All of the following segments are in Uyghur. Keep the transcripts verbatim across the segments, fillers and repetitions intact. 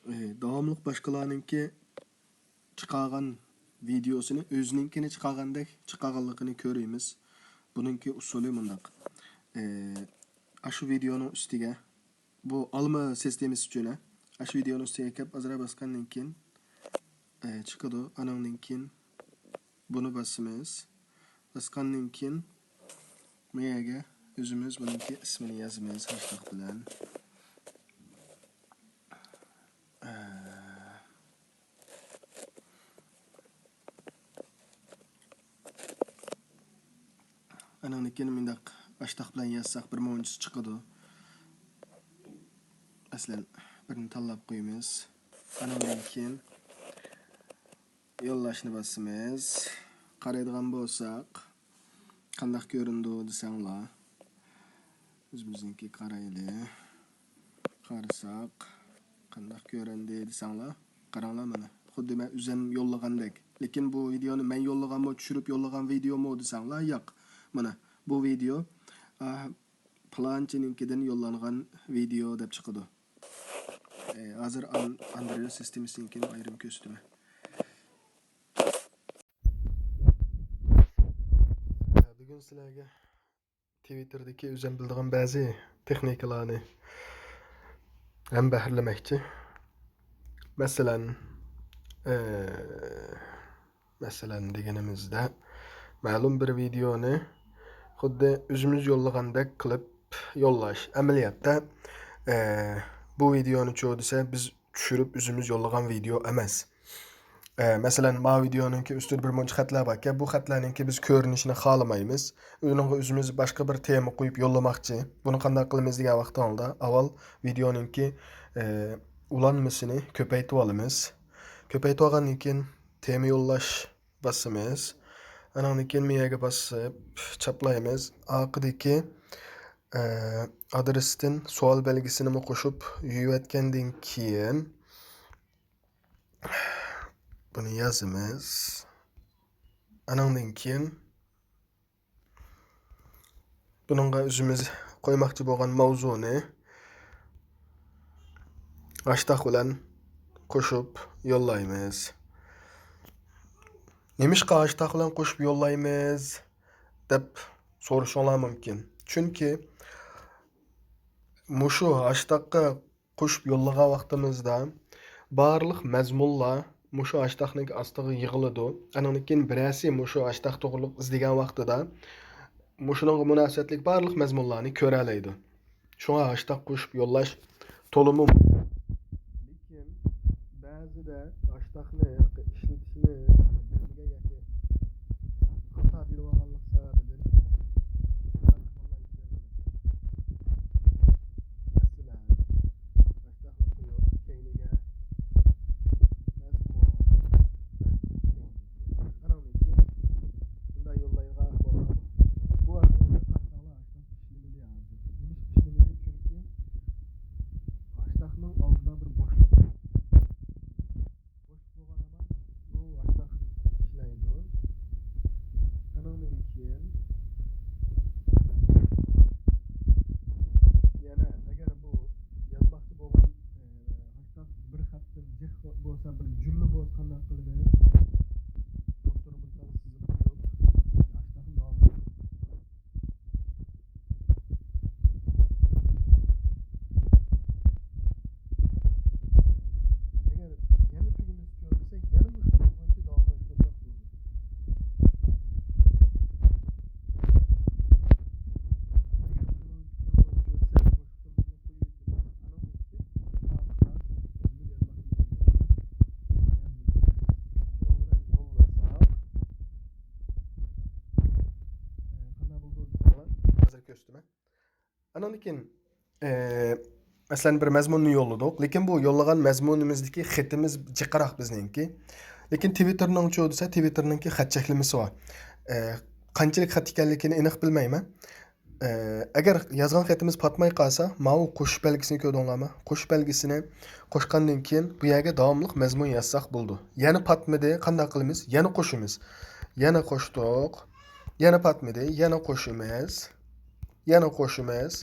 ئى، داۋاملىق باشقىلارنىڭكى چىقارغان ۋىدېئوسىنى ئۆزىنىڭكىنى چىقارغاندەك چىقارغانلىقىنى كۆرىمىز. بۇنىڭكى ئۇسۇلى مۇنداق. ئى، ئاشۇ ۋىدېئونىڭ ئۈستىگە، بۇ ئالما سىستېمىسى ئۈچۈن، ھە، ئاشۇ ۋىدېئونىڭ ئۈستىگە كەپ ئازراق باسقاندىن كېيىن، ئى، چىقىدۇ. ئانىڭدىن كېيىن بۇنى باسىمىز. باسقاندىن كېيىن بۇ يەرگە ئۆزىمىز بۇنىڭكى ئىسمىنى يازىمىز ھاشتاق بىلەن. ئانىڭدىن كېيىن مۇنداق ھاشتاق بىلەن يازساق بىر مۇنچىسى چىقىدۇ. مەسىلەن، بىرنى تاللاپ قويىمىز. ئانىڭدىن كېيىن يوللاشنى باسىمىز. قارايدىغان بولساق، قانداق كۆرۈنىدۇ دېسەڭلار، ئۆزىمىزنىڭكى قارايلى. قارىساق، قانداق كۆرۈندى دېسەڭلار، قاراڭلار مانا. خۇددى مەن ئۆزۈم يوللىغاندەك. لېكىن بۇ ۋىدېئونى مەن يوللىغانمۇ، چۈشۈرۈپ يوللىغان ۋىدېئومۇ دېسەڭلار، ياق. مانا، بۇ ۋىدېئو، ئا، پىلانچىنىڭكىدىن يوللانغان ۋىدېئو دەپ چىقىدۇ. ئى، ھازىر ئان-، ئاندرويد سىستېمىسىنىڭكىنى ئايرىم كۆرسىتىمەن. بۈگۈن سىلەرگە تىۋىتتېردىكى ئۆزۈم بىلىدىغان بەزى تېخنىكىلارنى ھەم بەھرىلىمەكچى. مەسىلەن، ئى، مەسىلەن دېگىنىمىزدە، مەلۇم بىر ۋىدېئونى خۇددى ئۆزىمىز يوللىغاندەك قىلىپ يوللاش. ئەمەلىيەتتە، ئە، بۇ ۋىدېئونىچۇ دېسە، بىز چۈشۈرۈپ ئۆزىمىز يوللىغان ۋىدېئو ئەمەس. ئە، مەسىلەن، ما ۋىدېئونىڭكى ئۈستىدە بىر مۇنچە خەتلەر باركەن، بۇ خەتلەرنىڭكى بىز كۆرۈنۈشىنى خالىمايمىز. ئۇنىڭغا ئۆزىمىز باشقا بىر تېما قويۇپ يوللىماقچى. بۇنى قانداق قىلىمىز دېگەن ۋاقتىڭلاردا، ئاۋۋال ۋىدېئونىڭكى، ئە، ئۇلانمىسىنى كۆپەيتىۋالىمىز. كۆپەيتىۋالغاندىن كېيىن، تېما يوللاش باسىمىز. ئانىڭدىن كېيىن مېيەگە باسىپ چاپلايمىز. ئارقىدىكى، ئە، ئادرېستىن سوئال بەلگىسىنىمۇ قوشۇپ يۇيۇۋەتكەندىن كېيىن بۇنى يازىمىز. ئانىڭدىن كېيىن بۇنىڭغا ئۆزىمىز قويماقچى بولغان ماۋزۇنى ھاشتاق بىلەن قوشۇپ يوللايمىز. نېمىشقا ھاشتاق بىلەن قوشۇپ يوللايمىز دەپ سورىشىڭلار مۇمكىن. چۈنكى مۇشۇ ھاشتاققا قوشۇپ يوللىغان ۋاقتىمىزدا بارلىق مەزمۇنلار مۇشۇ ھاشتاقنىڭ ئاستىغا يىغىلىدۇ. ئانىڭدىن كېيىن بىرەرسى مۇشۇ ھاشتاق توغرۇلۇق ئىزدىگەن ۋاقتىدا مۇشۇنىڭغا مۇناسىۋەتلىك بارلىق مەزمۇنلارنى كۆرەلەيدۇ. شۇڭا ھاشتاق قوشۇپ يوللاش تولىمۇ مۇھىم. لېكىن بەزىدە ھاشتاقنى ئىشلىتىشنى بىلمىگەن ياكى خاتا بىلىۋالغانلىق سەۋەبىدىن مەسىلەن، ھاشتاقنى قويۇپ، كەينىگە مەزمۇن. ئانىڭدىن كېيىن بۇنداق يوللايدىغان ئەھۋاللار بار. بۇ ئەھۋالدا قارىساڭلار، ھاشتاق ئىشلىمىدى ھازىر. نېمىشقا ئىشلىمىدى؟ چۈنكى ھاشتاقنىڭ ئالدىدا بىر بوشلۇق بار. بوشلۇق بولغان ھامان بۇ ھاشتاق ئىشلەيدۇ. ئانىڭدىن كېيىن يەنە ئەگەر بۇ يازماقچى بولغان، ئە، ھاشتاق بىر خەتتىن جىق بولسا، بىر جۈملە بولسا قانداق قىلىمىز؟ ئوتتۇرا بىر تال سىزىپ قويۇپ، ھاشتاقنى داۋاملاشتۇرىمىز. ئەگەر يەنە تۈگىمىسى كۆرۈنسە، يەنە مۇشۇ بويىچە داۋاملاشتۇرساق بولىدۇ. ئەگەر بۇنىڭ تۈگىگەن بولۇپ كۆرسە، بوشلۇقتىن بۇنى قويۇۋېتىمىز. ئانىڭدىن كېيىن ئارقىغا ئۆزىمىز يازماقچى بولغان يازىمىز. شۇنىڭ بىلەن يوللىساق، ئە، قانداق بولىدۇ دېسەڭلار، ھازىر كۆرسىتىمەن. ئانىڭدىن كېيىن، ئى، مەسىلەن، بىر مەزمۇننى يوللىدۇق، لېكىن بۇ يوللىغان مەزمۇنىمىزدىكى خېتىمىز جىقراق بىزنىڭكى. لېكىن تىۋىتتېرنىڭچۇ دېسە، تىۋىتتېرنىڭكى خەت چەكلىمىسى بار. ئى، قانچىلىك خەت ئىكەنلىكىنى ئېنىق بىلمەيمەن. ئى، ئەگەر يازغان خېتىمىز پاتماي قالسا، ماۋۇ قوشۇش بەلگىسىنى كۆردۈڭلارمۇ؟ قوشۇش بەلگىسىنى قوشقاندىن كېيىن بۇ يەرگە داۋاملىق مەزمۇن يازساق بولىدۇ. يەنە پاتمىدى، قانداق قىلىمىز؟ يەنە قوشىمىز. يەنە قوشتۇق. يەنە پاتمىدى، يەنە قوشىمىز. يەنە قوشىمىز.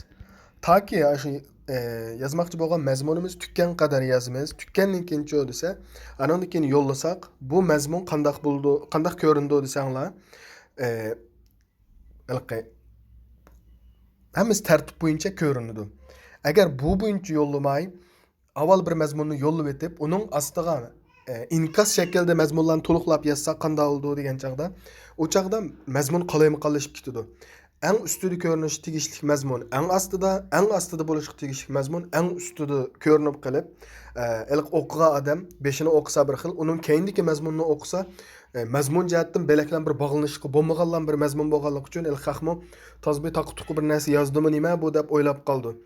تاكى ئاشۇ ئە، يازماقچى بولغان مەزمۇنىمىز تۈگىگەن قەدەر يازىمىز. تۈگىگەندىن كېيىن چۇ دېسە، ئانىڭدىن كېيىن يوللىساق، بۇ مەزمۇن قانداق بولىدۇ، قانداق كۆرۈنىدۇ دېسەڭلار، ئە، ھېلىقى ھەممىسى تەرتىپ بويىچە كۆرۈنىدۇ. ئەگەر بۇ بويىچە يوللىماي، ئاۋۋال بىر مەزمۇننى يوللىۋېتىپ، ئۇنىڭ ئاستىغا، ئە، ئىنكاس شەكلىدە مەزمۇنلارنى تولۇقلاپ يازساق قانداق بولىدۇ دېگەن چاغدا، ئۇ چاغدا مەزمۇن قالايمىقانلىشىپ كېتىدۇ. ئەڭ ئۈستىدە كۆرۈنۈشى تېگىشلىك مەزمۇن ئەڭ ئاستىدا، ئەڭ ئاستىدا بولۇشقا تېگىشلىك مەزمۇن ئەڭ ئۈستىدە كۆرۈنۈپ قېلىپ، ئە، ھېلىقى ئوقۇغان ئادەم بېشىنى ئوقۇسا بىر خىل، ئۇنىڭ كەينىدىكى مەزمۇننى ئوقۇسا، ئە، مەزمۇن جەھەتتىن بەلەكلەن بىر باغلىنىشلىقى بولمىغانلام بىر مەزمۇن بولغانلىقى ئۈچۈن، ھېلىقى خەقمۇ تازا بىر تاقا-تۇقا بىر نەرسە يازدىمۇ نېمە بۇ دەپ ئويلاپ قالىدۇ.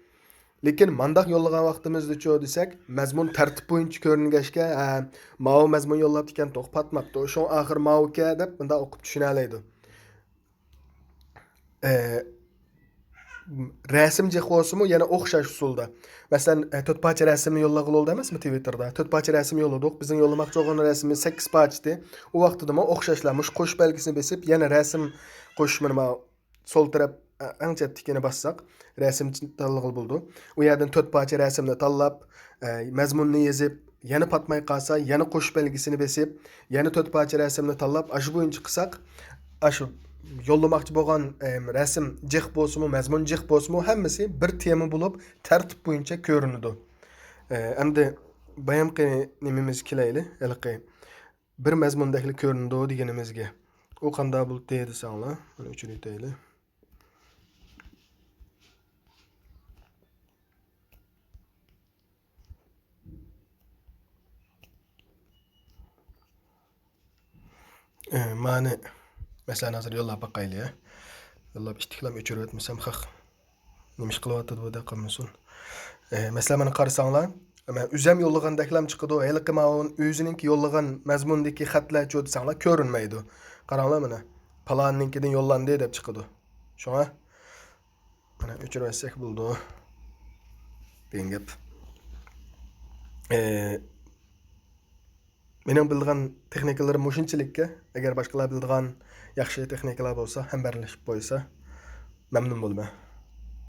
لېكىن مانداق يوللىغان ۋاقتىمىزدىچۇ دېسەك، مەزمۇن تەرتىپ بويىچە كۆرۈنگەچكە، ھە، ماۋۇ مەزمۇن يوللاپتىكەن، توخۇ پاتماپتۇ، شۇڭا ئاخىرى ماۋۇكەن دەپ مۇنداق ئوقۇپ چۈشىنەلەيدۇ. ئە، رەسىم جىق بولسىمۇ يەنە ئوخشاش ئۇسۇلدا. مەسىلەن، ئە، تۆت پارچە رەسىمنى يوللىغىلى بولدى ئەمەسمۇ تىۋىتتېردا؟ تۆت پارچە رەسىم يوللىدۇق. بىزنىڭ يوللىماقچى بولغان رەسىمىمىز سەككىز پارچە ئىدى. ئۇ ۋاقتىدىمۇ ئوخشاشلا مۇشۇ قوش بەلگىسىنى بېسىپ، يەنە رەسىم قوشۇش مانا سول تەرەپ، ئە، ئەڭ چەتتىكىنى باسساق، رەسىم تاللىغىلى بولىدۇ. ئۇ يەردىن تۆت پارچە رەسىمنى تاللاپ، ئە، مەزمۇننى يېزىپ، يەنە پاتماي قالسا، يەنە قوشۇش بەلگىسىنى بېسىپ، يەنە تۆت پارچە رەسىمنى تاللاپ، ئاشۇ بويىچە قىلساق، ئاشۇ يوللىماقچى بولغان، ئە، رەسىم جىق بولسىمۇ، مەزمۇن جىق بولسىمۇ، ھەممىسى بىر تېما بولۇپ، تەرتىپ بويىچە كۆرۈنىدۇ. ئە، ئەمدى بايامقى نېمىمىزگە كېلەيلى، ھېلىقى بىر مەزمۇندەكلا كۆرۈنىدۇ دېگىنىمىزگە. ئۇ قانداق بولدى دېسەڭلار، مانا ئۆچۈرۈۋېتەيلى. ئە، مانى، مەسىلەن، ھازىر يوللاپ باقايلى، يا. يوللاپ ئىتتىكلەم ئۆچۈرۈۋەتمىسەم، خەق نېمە ئىش قىلىۋاتىدۇ بۇ دەپ قالمىسۇن. ئە، مەسىلەن، مانا قارىساڭلار، مەن ئۆزەم يوللىغاندەكلەم چىقىدۇ. ھېلىقى ماۋۇ ئۆزىنىڭكى يوللىغان مەزمۇندىكى خەتلەرچۇ دېسەڭلار، كۆرۈنمەيدۇ. قاراڭلار مانا، پالانىنىڭكىدىن يوللاندى دەپ چىقىدۇ. شۇڭا، مانا ئۆچۈرۈۋەتسەك بولىدۇ دېگەن گەپ. ئە، مېنىڭ بىلىدىغان تېخنىكىلىرىم مۇشۇنچىلىككە. ئەگەر باشقىلار بىلىدىغان ياخشى تېخنىكىلار بولسا، ھەمبەرلىشىپ قويسا، مەمنۇن بولىمەن.